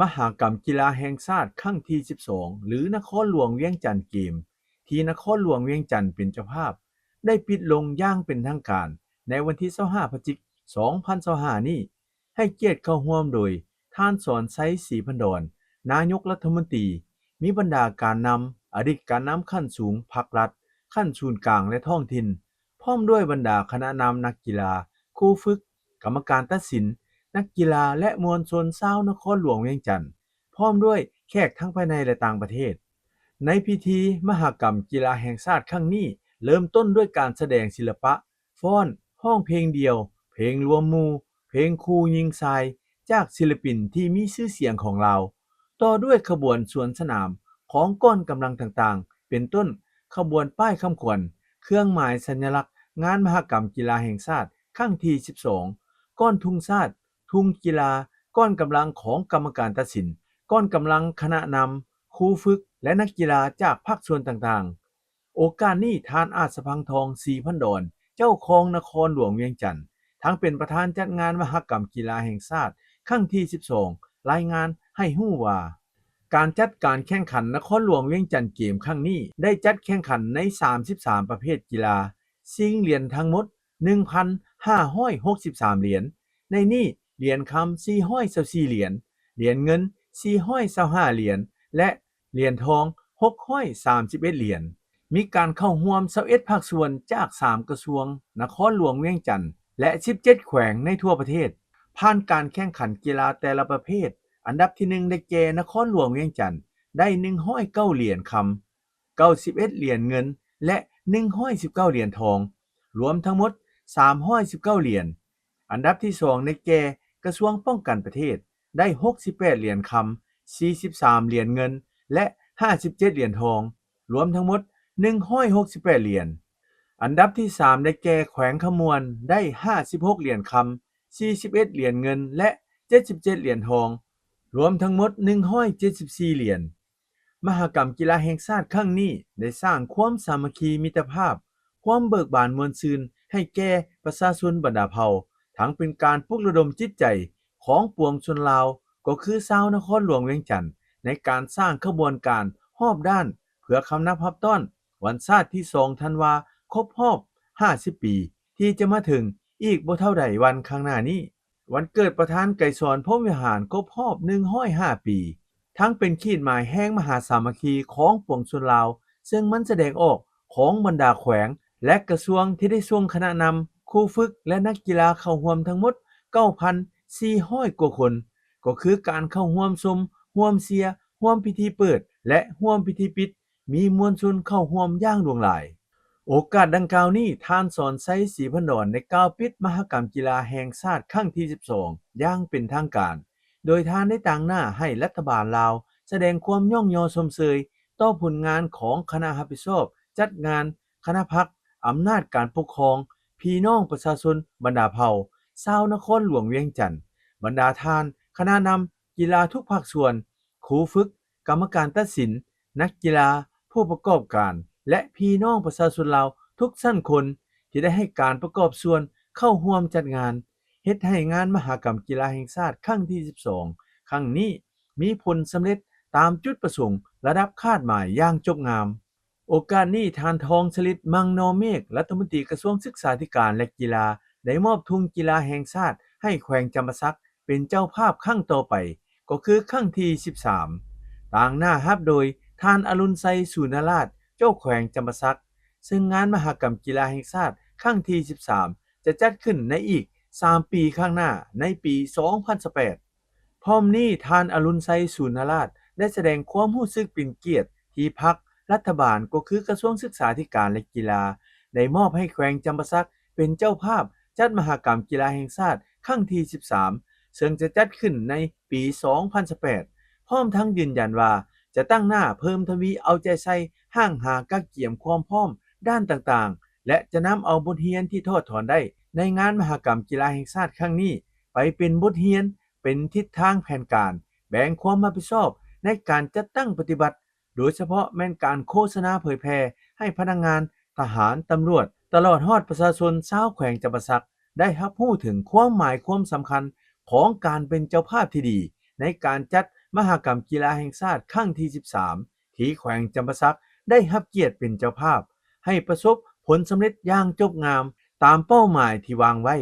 ມະຫະກຳກິລາແຫ່ງຊາດຄັ້ງທີສິບສອງ ຫຼື ນະຄອນຫຼວງວຽງຈັນເກມ ທີ່ນະຄອນຫຼວງວຽງຈັນເປັນເຈົ້າພາບ ໄດ້ປິດລົງຢ່າງເປັນທາງການໃນວັນທີຊາວຫ້າ ພະຈິກ ສອງພັນຊາວຫ້ານີ້ ໃຫ້ກຽດເຂົ້າຮ່ວມໂດຍ ທ່ານ ສອນໄຊ ສີພັນດອນ ນາຍົກລັດຖະມົນຕີ, ມີບັນດາການນຳ, ອະດີດການນຳຂັ້ນສູງພັກລັດ, ຂັ້ນສູນກາງ ແລະ ທ້ອງຖິ່ນ, ພ້ອມດ້ວຍບັນດາຄະນະນຳນັກກິລາ, ຄູຝຶກ, ກຳມະການຕັດສິນ, ນັກກິລາ ແລະ ມວນຊົນຊາວນະຄອນຫຼວງວຽງຈັນ, ພ້ອມດ້ວຍແຂກທັງພາຍໃນ ແລະ ຕ່າງປະເທດ. ໃນພິທີມະຫະກຳກິລາແຫ່ງຊາດຄັ້ງນີ້ ເລີ່ມຕົ້ນດ້ວຍການສະແດງສິລະປະ, ຟ້ອນ, ຮ້ອງເພງດ່ຽວ, ເພງລວມໝູ່, ເພງຄູ່ຍິງຊາຍ ຈາກສິລະປິນທີ່ມີຊື່ສຽງຂອງລາວ, ຕໍ່ດ້ວຍຂະບວນສວນສະໜາມຂອງກ້ອນກຳລັງຕ່າງໆ ເປັນຕົ້ນ ຂະບວນປ້າຍຄຳຂວັນ, ເຄື່ອງໝາຍສັນຍະລັກງານມະຫະກຳກິລາແຫ່ງຊາດຄັ້ງທີສິບສອງ, ກ້ອນທຸງຊາດ, ທຸງກິລາ, ກ້ອນກຳລັງຂອງກຳມະການຕັດສິນ, ກ້ອນກຳລັງຄະນະນຳ, ຄູຝຶກ ແລະ ນັກກິລາຈາກພາກສ່ວນຕ່າງໆ. ໂອກາດນີ້ ທ່ານ ອາດສະພັງທອງ ສີພັນດອນ ເຈົ້າຄອງນະຄອນຫຼວງວຽງຈັນ ທັງເປັນປະທານຈັດງານມະຫະກຳກິລາແຫ່ງຊາດຄັ້ງທີສິບສອງ ລາຍງານໃຫ້ຮູ້ວ່າ ການຈັດການແຂ່ງຂັນນະຄອນຫຼວງວຽງຈັນເກມຄັ້ງນີ້ ໄດ້ຈັດແຂ່ງຂັນໃນສາມສິບສາມປະເພດກິລາ, ຊິງຫຼຽນທັງໝົດໜຶ່ງພັນຫ້າຮ້ອຍຫົກສິບສາມຫຼຽນ, ໃນນີ້ຫຼຽນຄຳສີ່ຮ້ອຍຊາວສີ່ຫຼຽນ, ຫຼຽນເງິນສີ່ຮ້ອຍຊາວຫ້າຫຼຽນ ແລະ ຫຼຽນທອງຫົກຮ້ອຍສາມສິບເອັດຫຼຽນ. ມີການເຂົ້າຮ່ວມຊາວເອັດພາກສ່ວນຈາກສາມກະຊວງ, ນະຄອນຫຼວງວຽງຈັນ ແລະ ສິບເຈັດແຂວງໃນທົ່ວປະເທດ. ຜ່ານການແຂ່ງຂັນກິລາແຕ່ລະປະເພດ, ອັນດັບທີໜຶ່ງ ໄດ້ແກ່ນະຄອນຫຼວງວຽງຈັນ ໄດ້ໜຶ່ງຮ້ອຍເກົ້າຫຼຽນຄຳ, ເກົ້າສິບເອັດຫຼຽນເງິນ ແລະ ໜຶ່ງຮ້ອຍສິບເກົ້າຫຼຽນທອງ, ລວມທັງໝົດສາມຮ້ອຍສິບເກົ້າຫຼຽນ. ອັນດັບທີສອງ ໄດ້ແກ່ກະຊວງປ້ອງກັນປະເທດ ໄດ້ຫົກສິບແປດຫຼຽນຄຳ, ສີ່ສິບສາມຫຼຽນເງິນ ແລະ ຫ້າສິບເຈັດຫຼຽນທອງ, ລວມທັງໝົດໜຶ່ງຮ້ອຍຫົກສິບແປດຫຼຽນ. ອັນດັບທີສາມ ໄດ້ແກ່ແຂວງຄຳມ່ວນ ໄດ້ຫ້າສິບຫົກຫຼຽນຄຳ, ສີ່ສິບເອັດຫຼຽນເງິນ ແລະ ເຈັດສິບເຈັດຫຼຽນທອງ, ລວມທັງໝົດໜຶ່ງຮ້ອຍເຈັດສິບສີ່ຫຼຽນ. ມະຫະກຳກິລາແຫ່ງຊາດຄັ້ງນີ້ ໄດ້ສ້າງຄວາມສາມັກຄີມິດຕະພາບ, ຄວາມເບີກບານມ່ວນຊື່ນໃຫ້ແກ່ປະຊາຊົນບັນດາເຜົ່າ, ທັງເປັນການປຸກລະດົມຈິດໃຈຂອງປວງຊົນລາວ, ກໍຄືຊາວນະຄອນຫຼວງວຽງຈັນ ໃນການສ້າງຂະບວນການຮອບດ້ານ ເພື່ອຄຳນັບຮັບຕ້ອນວັນຊາດທີສອງທັນວາ ຄົບຮອບຫ້າສິບປີ ທີ່ຈະມາເຖິງອີກບໍ່ເທົ່າໃດວັນຂ້າງໜ້ານີ້. ວັນເກີດປະທານໄກສອນ ພົມວິຫານ ຄົບຮອບໜຶ່ງຮ້ອຍຫ້າປີ ທັງເປັນຂີດໝາຍແຫ່ງມະຫາສາມັກຄີຂອງປວງຊົນລາວ, ເຊິ່ງມັນສະແດງອອກຂອງບັນດາແຂວງ ແລະ ກະຊວງທີ່ໄດ້ສົ່ງຄະນະນຳ, ຄູຝຶກ ແລະ ນັກກິລາເຂົ້າຮ່ວມທັງໝົດເກົ້າພັນສີ່ຮ້ອຍກວ່າຄົນ, ກໍຄືການເຂົ້າຮ່ວມຊົມ, ຮ່ວມເຊຍ, ຮ່ວມພິທີເປີດ ແລະ ຮ່ວມພິທີປິດ, ມີມວນຊົນເຂົ້າຮ່ວມຢ່າງຫຼວງຫຼາຍ. ໂອກາດດັ່ງກ່າວນີ້ ທ່ານ ສອນໄຊ ສີພັນດອນ ໄດ້ກ່າວປິດມະຫະກຳກິລາແຫ່ງຊາດຄັ້ງທີສິບສອງ ຢ່າງເປັນທາງການ, ໂດຍທ່ານໄດ້ຕາງໜ້າໃຫ້ລັດຖະບານລາວສະແດງຄວາມຍ້ອງຍໍຊົມເຊີຍຕໍ່ຜົນງານຂອງຄະນະຮັບຜິດຊອບຈັດງານ, ຄະນະພັກ, ອຳນາດການປົກຄອງ, ພີ່ນ້ອງປະຊາຊົນບັນດາເຜົ່າ, ຊາວນະຄອນຫຼວງວຽງຈັນ, ບັນດາທ່ານຄະນະນຳກິລາທຸກພາກສ່ວນ, ຄູຝຶກ, ກຳມະການຕັດສິນ, ນັກກິລາ, ຜູ້ປະກອບການ ແລະ ພີ່ນ້ອງປະຊາຊົນລາວທຸກຊັ້ນຄົນ ທີ່ໄດ້ໃຫ້ການປະກອບສ່ວນເຂົ້າຮ່ວມຈັດງານ, ເຮັດໃຫ້ງານມະຫະກຳກິລາແຫ່ງຊາດຄັ້ງທີສິບສອງ ຄັ້ງນີ້ ມີຜົນສຳເລັດຕາມຈຸດປະສົງລະດັບຄາດໝາຍຢ່າງຈົບງາມ. ໂອກາດນີ້ ທ່ານ ທອງສະລິດ ມັງນໍເມກ ລັດຖະມົນຕີກະຊວງສຶກສາທິການ ແລະ ກິລາ ໄດ້ມອບທຸງກິລາແຫ່ງຊາດໃຫ້ແຂວງຈຳປາສັກ ເປັນເຈົ້າພາບຄັ້ງຕໍ່ໄປ ກໍຄືຄັ້ງທີສິບສາມ ຕາງໜ້າຮັບໂດຍທ່ານ ອະລຸນໄຊ ສູນນະລາດ ເຈົ້າແຂວງຈຳປາສັກ, ເຊິ່ງງານມະຫະກຳກິລາແຫ່ງຊາດຄັ້ງທີສິບສາມ ຈະຈັດຂຶ້ນໃນອີກສາມປີຂ້າງໜ້າ ໃນປີສອງພັນຊາວແປດ. ພ້ອມນີ້ ທ່ານ ອະລຸນໄຊ ສູນນະລາດ ໄດ້ສະແດງຄວາມຮູ້ສຶກເປັນກຽດທີ່ພັກ, ລັດຖະບານ ກໍຄືກະຊວງສຶກສາທິການ ແລະ ກິລາ ໄດ້ມອບໃຫ້ແຂວງຈຳປາສັກເປັນເຈົ້າພາບຈັດມະຫະກຳກິລາແຫ່ງຊາດຄັ້ງທີສິບສາມ ເຊິ່ງຈະຈັດຂຶ້ນໃນປີສອງພັນຊາວແປດ ພ້ອມທັງຢືນຢັນວ່າຈະຕັ້ງໜ້າເພີ່ມທະວີເອົາໃຈໃສ່ຮ່າງຫາກະກຽມຄວາມພ້ອມດ້ານຕ່າງໆ ແລະ ຈະນຳເອົາບົດຮຽນທີ່ຖອດຖອນໄດ້ໃນງານມະຫະກຳກິລາແຫ່ງຊາດຄັ້ງນີ້ ໄປເປັນບົດຮຽນ, ເປັນທິດທາງແຜນການ, ແບ່ງຄວາມຮັບຜິດຊອບໃນການຈັດຕັ້ງປະຕິບັດ ໂດຍສະເພາະແມ່ນການໂຄສະນາເຜີຍແຜ່ໃຫ້ພະນັກງານ, ທະຫານ, ຕຳຫຼວດ ຕະຫຼອດຮອດປະຊາຊົນຊາວແຂວງຈຳປາສັກ ໄດ້ຮັບຮູ້ເຖິງຄວາມໝາຍຄວາມສຳຄັນຂອງການເປັນເຈົ້າພາບທີ່ດີໃນການຈັດ ມະຫະກຳກິລາແຫ່ງຊາດຄັ້ງທີສິບສາມ ທີ່ແຂວງຈຳປາສັກໄດ້ຮັບກຽດເປັນເຈົ້າພາບ ໃຫ້ປະສົບຜົນສຳເລັດຢ່າງຈົບງາມຕາມເປົ້າໝາຍທີ່ວາງໄວ້.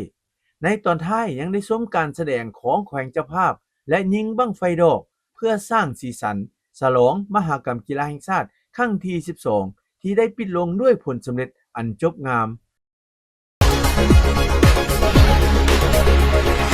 ໃນຕອນທ້າຍຍັງໄດ້ຊົມການສະແດງຂອງແຂວງເຈົ້າພາບ ແລະ ຍິງບັ້ງໄຟດອກ ເພື່ອສ້າງສີສັນສະຫຼອງມະຫະກຳກິລາແຫ່ງຊາດຄັ້ງທີສິບສອງ ທີ່ໄດ້ປິດລົງດ້ວຍຜົນສຳເລັດອັນຈົບງາມ.